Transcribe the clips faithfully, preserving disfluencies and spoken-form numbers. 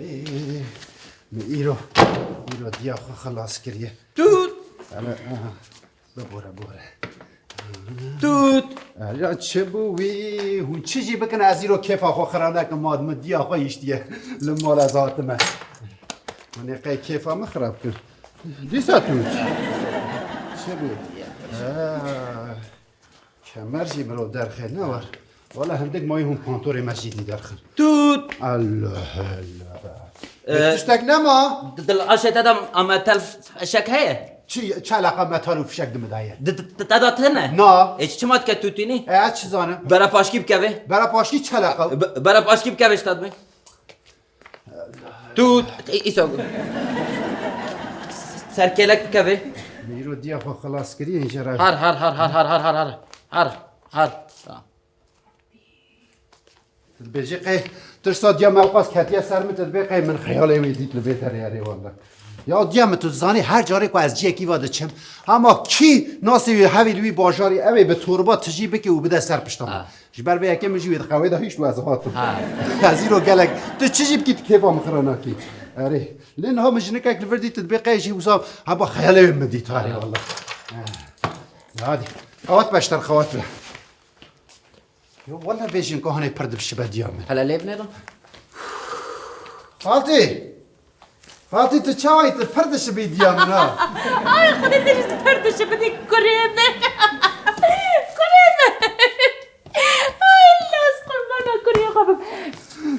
Erê, min îro, îro diya xwe xilas kiriye. Tût! Erê, aha. Bibore, bibore. Tût! Erê, çi bû wî? Hûn çi jî bikin, ez îro kêfa xwe xira nekim, ma min diya xwe hiştiye. Li mal ez hatime. Hûn ê qey kêfa min xirab kir. Dîsa tût. Çi bû? Ha. Kemer jî mirov derxe, ne war. Wala hindik mayî hûn pantorê me jî dî derxin. Tût! Allah Allah. Ee, tiştek nema? Di, di aşê te de a metal fişek heye? Çi, çi eleqa metal û fişek di min de ye? Di, di, di, te de tune? Na. E, çi, çima dike tûtînî? E, ez çi zanim? Bere paşkî bikeve. Bere paşkî çi eleqa? Be-, bere paşkî bikeve işte admi. Tu, îsa serkêlek bikeve. Mîro diya xwe xilas kiriye, jê re. Har, har, har. Tamam. Dibêjî qey tirsa diya me qas ketiye ser min, tu dibê qey min xeyalê wê dît li vê derê, erê wele. Ya diya min, tu dizanî her carê ku ez ciyekî ve diçim, hema kî nasê wî hevî li wî bajarî, ew ê bi torba tijî bike û bide ser pişta min. Ha. Ji ber vê yekê min jî wê di qewê de hişt û ez hatim. Ha. Ez îro gelek, tu çi jî bikî, tu kêfa min xira nakî. Erê. Lê niha min jinikek li vir dît, tu dibê qey jî wisa heba xeyalê wê min dît, erê wele. Ha. Hadi. Xewat beşter, xewat be. Yo, wele vê jinka hanê pir dibişibe diya min. Hele lê binêrin. Xaltî! Xaltî, tu çawa yî, tu pir dişibî diya min ha? Ay, Xwedê tu jî pir dişibî, kurê min. Kurê min. Ay, lez qurbana kurê xwe bim.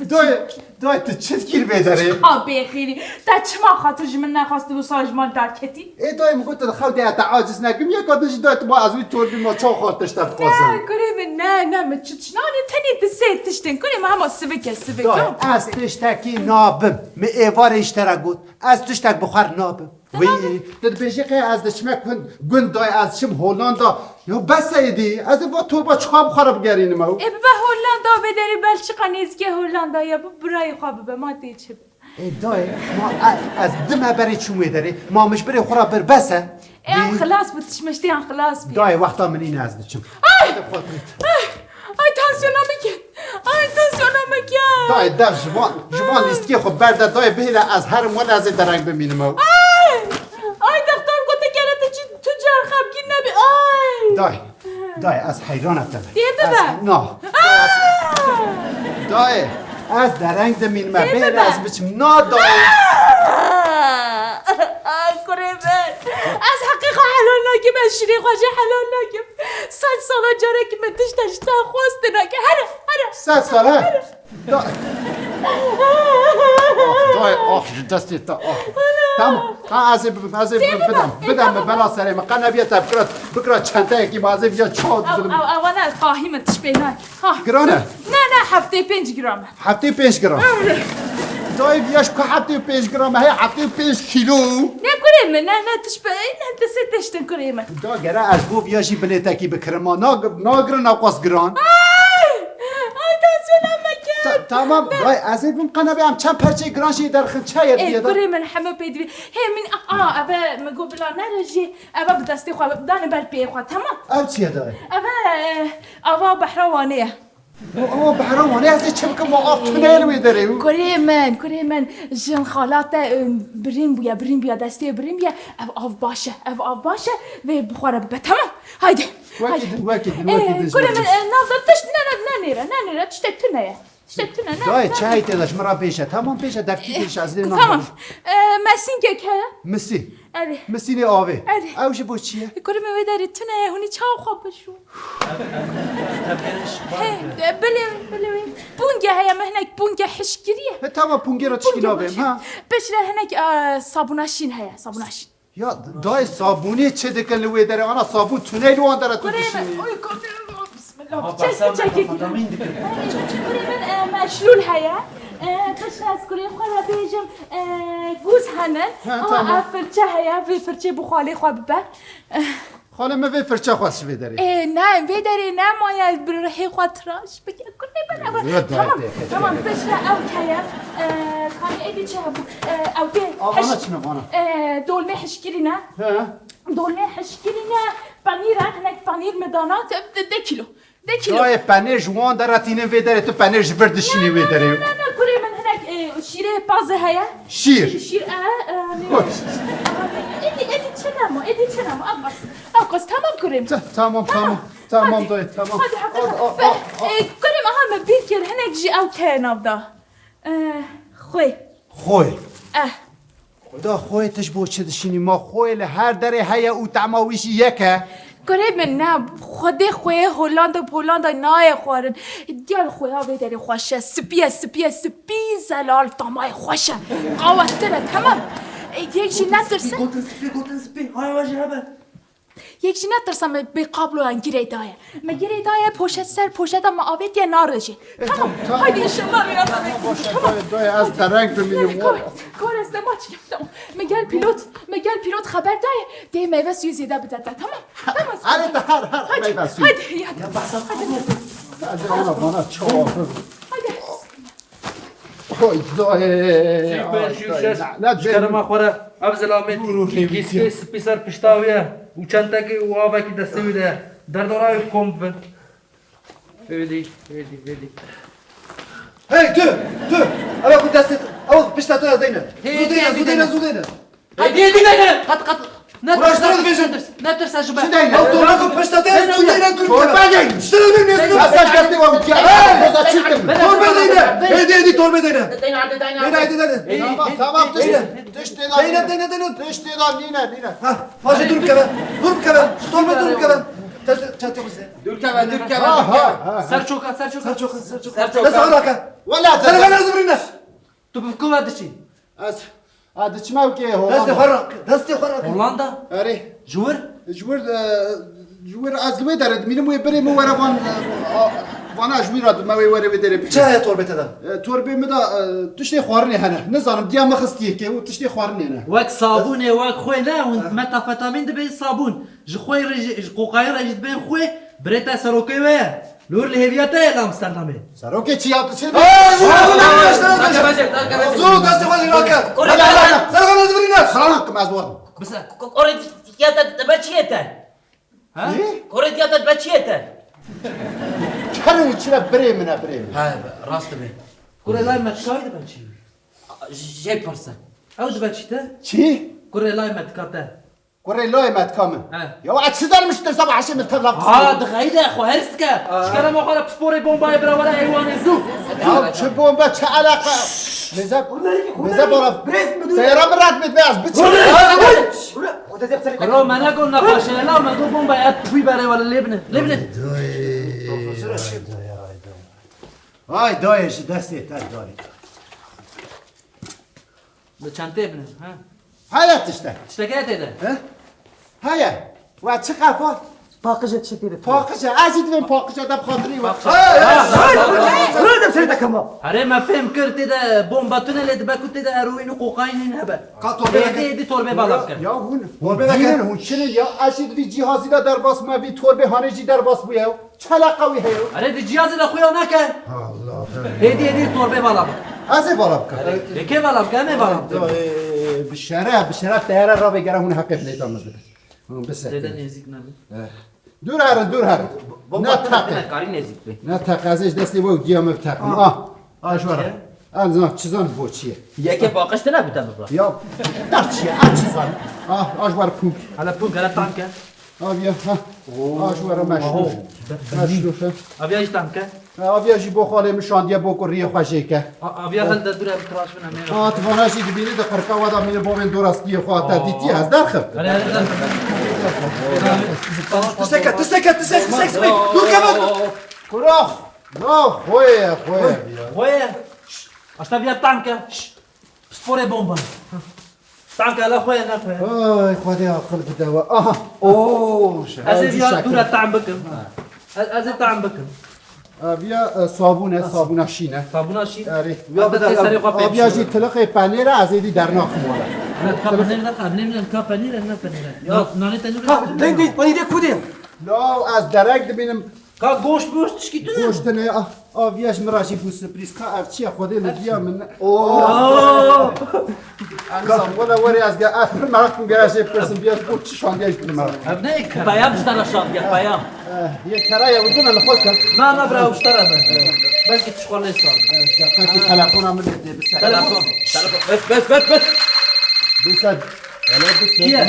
Dayê, dayê, tu çi dikî li vê derê? Ha, bêxêrî. Te çima xatir ji min nexwest û wisa ji mal derketî? Ê dayê, min got, tu di xew de te aciz nekim, yeka din jî dayê, tu ma ez wî tor bî, ma çawa xwe tişt te dixwazim? Ne, kurê min, ne, ne, min çi tişt, nanê tenê tu sê tiştên, kurê min hema sivik e, sivik. Dayê, ez tiştekî nabim. Min êvarê ji te re got, ez tiştek bi xwe re nabim. Wî, tu dibêjî qey ez diçime gund, gund dayê, ez çim Hollanda. Ya bes e êdî, ez ê va torba çiqa bi xwe re bigerînim ew. Ê bibe Hollanda, vê derê Belçika nêzîkê Hollanda ye, bi birayê xwe bibe, ma tê çi be. Ê dayê, ma ez, ez di me berê çûm wê derê. Ma min ji birê xwe re bir bes e. Ê, em xilas bû, tişmeştiyan xilas bû. Dayê, wexta min nîne, ez diçim. Ay! Ay, tansiyona min ket. Ay, tansiyona min ket. Dayê, dev ji van, ji van lîstikê xwe berde, dayê, bihêle ez herim wele ez ê dereng bimînim ew. Ay! Ay, doktor gote gere tu çi, tu car xemgîn nebî. Ay! Dayê. Dayê, ez heyran e te me. Dê bibe. Ez, na. Aa! Dayê, ez dereng dimînime. Dê bibe. Bêhna ez biçim. Na dayê. Aa, kurê min. Ez heqê xwe helal nakim, ez şirê xwe jî helal nakim. Sed sala carekî min tişta ji te xwest nake. Here, here. Sed sala? Here. Da-, ah, dayê, ah, ji destê te, ah. Tamam, ha, ez ê bibim, ez ê bibim, bidem, bidem min, bela serê min. Qe nebiye te bikira, bikira çenteyekî, ma ez ê viya çawa didim. Ew, ew, ewana ez qahî min, tiş pê nayê. Ha. Giran e? Ne, ne, heftê pênc gram e. Heftê pênc gram. Dayê, viya ji ku heftê pênc gram e, hey, heftê pênc kîlo. Ne kurê min, ne, ne, tiş pê, ne, destê tiştin kurê min. Da gere ez bo viya jî bilêtekî bikirim, ma nag-, nagirin ew qas giran. Ay! Ay, tansiyona me ket. Ta-, tamam, dayê, ez ê bim qe nebe em çend perçeyê giran jî derxin, çi ye? Ê, diye de. Kurê min heme pê divê. Hê min, a, a, eve min got bila nere jî, eve bi destê xwe, dane ber pê xwe, tamam? Ev çi ye dayê? Eve, e, ava behra Wanê ye. O, ava behra Wanê, ez ê çi bikim, ma av tune li wê derê. Kurê min, kurê min, jin xala te, e, birîn bûye, birîn bûye, destê birîn bûye. Ev av baş e, ev av baş e, vê bi xwe re bibe, tamam? Haydi. Wekî din, wekî din, wekî din. Kurê min, e, nav da tişt, ne, ne, ne nêre, ne nêre, tiştek tune ye. Tiştek tune, ne, ne. Dayê, çayê tê de ji min re bêje. Tamam, bêje, devkî bêje, ez lê nakim. Tamam. E, mesînkek heye? Misî. Erê. Misînê avê. Erê. Ew ji bo çi ye? Kurê min, wê derê tune ye, hûnî çawa xwe bişo. He, bilê, bilê wê. Pûnge heye, me hinek pûnge hişkiriye. He, tamam, pûngê re tişkî nabêm, ha. Piştre hinek, e, sabûna şîn heye, sabûna şîn. Ya, dayê, sabûnê çi dikin li wê derê? Ana, sabûn tune li wan dere tu dişînî. Kurê min, oy, kurê min, bismillah. Ama çek, bahsa çek, çek. Metafetamîn dikin. Kurê min, e, meşlûl heye. E, piştre ez kurê xwe re bêjim, e, gûz hene. Ha, tamam. Ama ev firçe heye, vê firçê bi xalê xwe bibe. Xalê min vê firçe xwest ji vê derê. Ê, ne, vê derê nemaye, bi rihê xwe tiraş bike. Kurê min, ev. Tamam, tamam, piştre ew heye. E, kanî êdî çi hebû? E, ew tê. Avana çi ne vana? E, dolmê hişkirî ne? He. Dolmê hişkirî ne? Penîr e, hinek penîr mi dana, te-, de, de kîlo. De kîlo. Dayê, penêr ji wan dere tînin vê derê, tu penêr ji vir dişînî wê derê. Ne, ne, ne, kurê Taze heye? Şîr. Şîr, e, e, ne? Hoş. Edi, edi çinemo, edi çinemo. Abbas, Abbas, tamam kurê min. Ta-, tamam, tamam. Tamam, dayı, tamam. Hadi, hadi, hadi. Al, al, al, al. E, kurê min, aha, me bîr kir, hinek jî ew keye nav da. E, xwê. Xwê. Eh. Da xwê tu ji bo çi dişînî? Ma xwê li her derê heye û tema wî jî yek e. Kurê min ne, xwedê xwê Hollanda, Hollanda nayê xwarin. Diyar xwêya vê derê xweş e, spî ye, spî ye, spî zelal tamayê xweş e. Qawetir e, temam. E, yek jî netirse. Spî gotin, spî gotin, spî. Hay, hay, jî hebe. Yek jî netirsa me bê kabloyan girê daye. Me girê daye poşet ser poşeta me avêtiye narêje. E, tamam, tamam, haydi inşallah rêya me. Tamam, boş ver, tamam. Doye, doye, ez dereng bimînim. Kor, kor ez dema çikim, tamam. Me gel pilot, me gel pilot xeber daye. Dê meyve suyu zêde bide te, tamam. Tamam. Hadi, hadi, hadi, hadi, meyve suyu. Hadi, hadi. Ya, basa, hadi. Hadi, Allah bana çok. Hadi. Oy, doyê. Sî pênc, sî şeş, ji kerema xwe re ev zilamê kîskê spî ser pişta wî ye û çentekî û avekî destê wî de ye. Derdora wî kom bibin. Êdî, êdî, êdî. Hey, tu, tu! Ew ku destê, ew pişta te ya deyne. Zû deyne, zû deyne, zû deyne. Hadi, hadi, hadi. Kat, kat. Ne tırsa, ne tırsa, ne tırsa şu be. Ew torba ku pişta te, ne, ne, ne, ne, torba ne? Torba ne? İşte ne, ne, ne? Mesaj geldi, wa uçya. Hey! Boza çıktım. Torba deyne. Hadi, hadi, torba deyne. Deyne, hadi, deyne. Hadi, hadi, hadi. Tamam, tamam, tişt. Tişt, deyne. Deyne, deyne, deyne. Tişt, deyne, nine, nine. Ha, fazla dur keve. Dur keve. Şu torba dur keve. Ters, çatı bize. Dur keve, dur keve. Ha, ha, ha. Ser çoka, ser çoka. Ser çoka, ser çoka. Ser çoka. Nasıl alaka? Wala sen bana zıbrına. Tu bi kova diçî? Ez, a, diçime wekê Hollanda. Destê xwe rake, destê xwe rake. Hollanda? Erê. Ji wir? Ji wir, e, ji wir ez li wê derê dimînim, wê birê min were van, e, a, vana ji wî re dime wê were wê derê bikê. Çi heye torbê te de? E, torbê min de, e, tiştê xwarinê hene. Nizanim, diya min xistiye kê û tiştê xwarinê ne. Wek sabûnê, wek xwê ne, hûn metafetamîn dibê sabûn. Ji xwê re jî, ji qoqayê re jî dibên xwê, birê te serokê we ye. Li wir li hêviya te ye li Amsterdamê. Serokê çi ya tu çi? Hey, zû, zû, zû, zû, zû, destê xwe jî rake. Korê te. Serokê ne zivirîne. Xanak kim ez warim. Bise. Ko-, korê diya te dibe çi ye te? Ha? Çi? Korê diya te dibe çi ye te? Kerê û çi re birê min e, birê min. Ha, rast dibê. Korê lay me çi dibe çi? Jê pirse. Ew dibe çi te? Çi? Korê lay me tika te. Kurê layê me dika min. He. Ya ez çi zanim ji tirsa behşê min tevla qism. Ha, dixeyde, xwe hers dike. Ji kerema xwe re pisporê bombayê bira were eywanê zû. Ya çi bomba, çi eleqa? Mêze, mêze bala. Teyara min ret bit, ez biçim. Kuro me ne got nexweşe, la me got bomba, et wî berê were lê bine. Lê bine. Ay dayê, ji destê te dayê. Li çentê bine, ha? Heye tiştek. Tiştek heye tê de? He? Heye. Wa çi qefa? Paqije tiştek tê de. Paqije. Ez jî divêm paqije de bi xatirî we. Hey, hey, hey! Rêdem serê te kema. Herê me fêm kir tê de bomba tune lê dibe ku tê de heroîn û kokaînîn hebe. Ka torbê veke. Êdî, êdî torbê bala bike. Ya hûn, hûn bînin, hûn çinin ya. Ez jî di vî cîhazî de derbas bûme, vî torbê hanê jî derbas bûye. Çi eleqa wî heye? Erê, di cihazê de xuya neke. Allah. Hêdî, hêdî torbê vala bike. Ez ê vala bikim. Erê, kê vala bike, em ê vala bikin. Ee, bi şeref, bi şeref teyare ravê gere hûn heqê binêta min bidin. Hûn bisekin. Zêde nêzîk nebe. Eh. Dûr herin, dûr herin. Bomba ne tune, tune, karî nêzîk bê. Ne teqe, ez ê ji destê we û giya me biteqim. Ah. Ah. Ah, ji we re. Ez zan, çi zan bo çi ye? Yekê paqij tune bide min re. Ya, der çi ye? Ez çi zan? Ah, ah, ji we re pûk. Hele pûk, hele tam ke. Aviya, ha. Oo. Ha, ji we re meşrûf. Oho. Meşrûf, ha. Aviya jî tam ke. Ha, aviya jî bo xalê min şandiye bo ku riyê xwe jê ke. A-, aviya helde dûre bi tiraş bine mêre. Ha, tu vana jî dibînî di qirka we de mîne bo bên dorastiyê xwe te dîtiye, ez derxim. Hele, hele, hele. Tiştek ke, tiştek ke, tiştek, tiştek, tiştek. Dur keve. Kuro. No, xwe ye, xwe ye. Xwe ye. Şşt. Aşta aviya tam ke. Şşt. Pisporê bomba. Tanka la xwe ye, ne xwe ye. Ay, Xwedê aqil bide we. Aha. Oo, şe-, ez ê viya dûre tam bikim. Ez, ez ê tam bikim. Ev ya, e, sabûn e, sabûna şîn e. Sabûna şîn? Erê. Ya bide, serê xwe pê aviya jî tiliqê penêr e, ez êdî dernaxim wala. Ne, ka penêr ne, ka penêr ne, ka penêr e. Ya. Na-, nanê tenûrê. Ka, lengê panîrê kudê. La, ez derek dibînim. Ka goşt, goşt tişkî tune? Goşt tune, ah, ah, viya ji min re jî bû surprîz. Ka ev çi ye? Xwedê li viya min ne. Oo! Ka wele were ez ge-, ez pir merak kim gere jê pirsim, viya ji bo çi şandiye ji pir merak. Ev ne kere? Peyam ji te re şandiye, peyam. Eh, yê kere ye, û dine li xwe kir. Na, na, bira, ew ji te re be. Belkî çikolê sar. Qekî telefona min dê, dê biser. Telefon. Telefon. Bes, bes, bes, bes. Biser. Hele biser. Kî ye?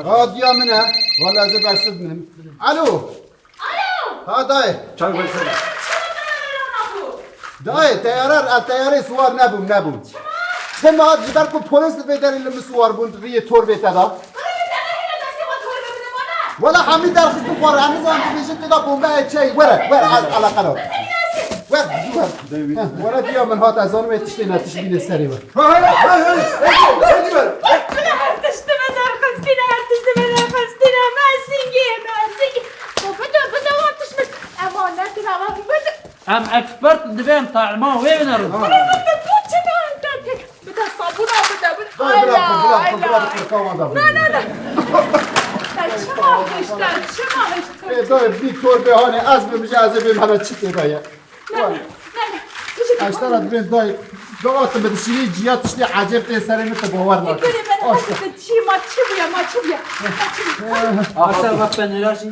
Ha, diya min e. Wala ez ê bersiv binim. Alo. Alo. Ha, dayê. Çay versene. Dayê, teyare, ez teyarê siwar nebûm, nebûm. Çima? Çima? Ji ber ku polîs li vê derê li min siwar bûn, riyê torbê te da. Wela hemî derxistin xwe re, em nizanin dibêjin tê de bombeyê çeyî. Were, were, ez eleqe nakim. Were, were. Heh, were diya min hat, ez zanim ê tiştê ne tişt bîne serê we. Hey, hey, hey, hey, hey, hey, hey. Her tişt dibe derxistine, her tişt dibe derxistine. Me singê, me singê. Bide, bide wan tişt min. Emanet, emanet, bide. Em ekspert in, divê em talîma wê binerin. Bide, bide, tu çi ne? Bide sabûna bide, bide. Dayê, bila xwe, bila xwe, bila xwe, kawan da. Na, na, na. Te çima hişt, te çima hişt? Ê, dayê, vî torbê hanê, ez bim, ji ez ê bêm, hene çi tê de ye? Na, na, na, na. Eştera dibên dayê, dawat bi dişîrî ciya tiştê ecêb tê serê min, te bawer nake. Gurê min, hadi te çi, ma çi bûye, ma çi bûye? Ma çi bûye? Aşta bak ben ne jî.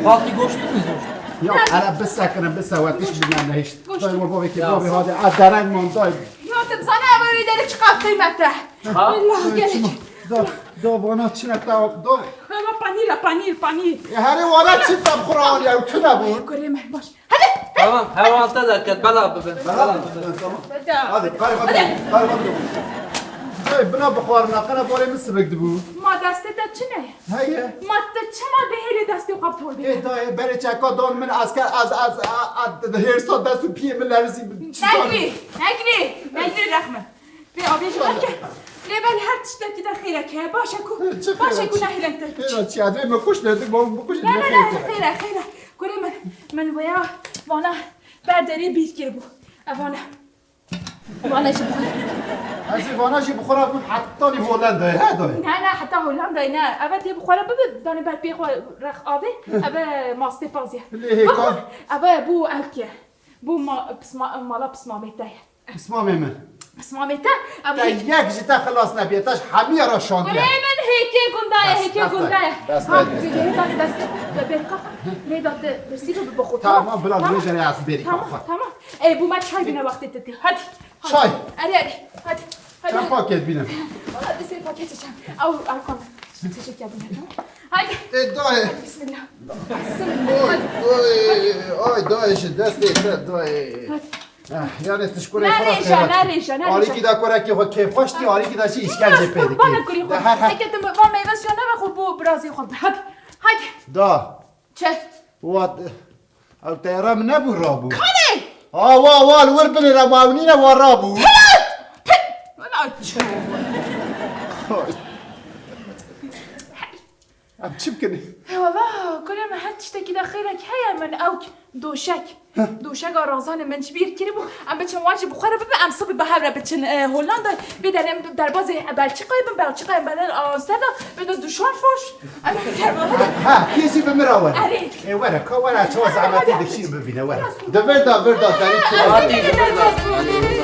Xaltî goşt mu goşt? Ya, hele bisekinin, bise we, tişt bîne nehişt. Goşt. Dayê, we bavê kê, bavê hadi, a dereng man dayê. Ya, tu dizane ev wê derê çiqas qîmet e. Ha? Allah gelek. Da, da vana çi ne ta, da. Baba, panîr e, panîr, panîr. E, herê wana çi te bi xwe re anî, ew tune bû. Kurê me, baş. Hadi. Tamam, hewan te derket, bela bibin, bela bibin. Tamam. Hadi, qare xwe bidin, qare xwe bidin. Hey, bina bixwarina, qere borê min sibik dibû. Ma destê te çi ne? Heye. Ma te çima dihêlî destê xwe bi torbê? Ê dayê, berê çeka don min, ez ke, ez, ez, a, a, hêrsa dest û piyê min lerizî. Çi zanî? Negirî, negirî, negirî rexme. Vê avê ji weke. Lê belê her tiştekî de xêrek heye. Baş e ku, baş e ku nehêlin te. Xêra çi? Adrê me kuş dedik, bavê min bikuş. Ne, ne, ne, xêr e, xêr e. Kurê min, min vaya vana ber derê bîr kiribû. Ev vana. Vana jî bixwe. Ez ê vana jî bixwe re bim hetanî Hollandayê, he dayê? Ne, ne, heta Hollandayê ne. Eve tê bixwe re bibe, danê ber pê xwe rex avê. Eve mastê pazî ye. Lê hêka. Bixwe, eve bû ewk ye. Bû ma-, pisma-, mala pismamê te ye. Pismamê min. Pismamê te, em Te hê- yek ji te xilas nebiye, te ji hemiya re şandiye. Kurê min hêkê gunda ye, hêkê gunda ye. Bes, bes, bes. Ha, lê da te destê xwe, te berîka xwe, lê da te birsî bibe bi xwe. Tamam, bila, tamam. Lê jere ez berîka xwe. Tamam, tamam. Ê, bû me çay bîne wextê te tê. Hadi, hadi. Çay? Erê, erê, hadi. Hadi. Çend paket bîne? Valla du sê paket çay. Ew, ew xwe. Teşekkür ederim, tamam. Hadi. Ê, dayê. Hadi, bismillah. Bismillah. Oy, oy, ay, dayê, ji destê te, dayê. Hadi. Eh, yani tişkurê xwe rêje, ne rêje, ne rêje. Alîkî de kurekî xwe kêfxweş tî, alîkî de jî îşkence pê dikî. Bana kurî xwe. Her, her. Heke tu van meyve suyu neve xwe bo birazê xwe. Hadi, hadi. Da. Çek. Wat, ew teyara min nebû rabû. Kanê? A, wa, wa, li wir binêre, wa, ew nîne, wa rabû. Pit! Pit! Wela çi? Em çi bikin? He, wela, kurê min her tiştekî de xêrek heye min ew doşek. Heh. Doşeka razanê min ji bîr kiribû. Em biçin wan jî bi xwe re bibe, em sibê bi hev re biçin, e, Hollandayê. Vê derê em derbazê Belçîkayê bin, Belçîkayê em berdin Amsterdam, vê de duşar foş. Em ê derbazê Ha, ha, kê jî bi min re were. Erê. Ê, were, ka were, çawa zehmetî dikişîn bibîne, were. De vir da, vir da, derî çi Hadi, hadi, hadi.